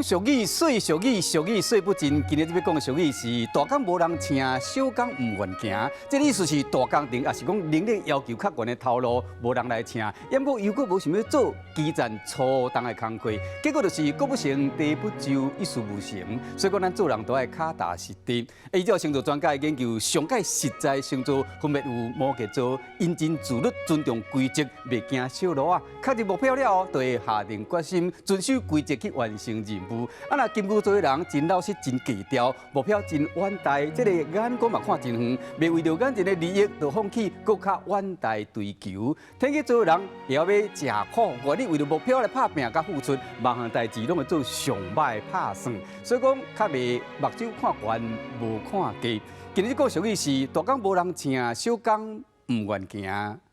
講俗語，說俗語，俗語說不盡。今日欲講的俗語是大工無人請，小工毋願行。這個意思是大工程，抑是講能力要求較懸的頭路，無人來請。毋過又閣無想欲做基層粗重的工課，結果就是國不成，地不就，一事無成。所以講，咱做人都愛跤踏實地。依照星座專家的研究，上蓋實在星座分別有摩羯座，𪜶真自律，尊重規則，袂驚小路仔。確認目標了後，就會下定決心，遵守規則去完成任務。啊，若金牛座的人真老實、真低調，目標真遠大，這个眼光嘛看真遠，袂為著眼前的利益就放棄閣較遠大追求。天蠍座的人會曉欲食苦，願意為著目標來拍拚佮付出，萬項代誌攏會做上歹的拍算。所以講，較袂目睭看懸，無看低。今日這個俗語是大工無人請，小工毋願行。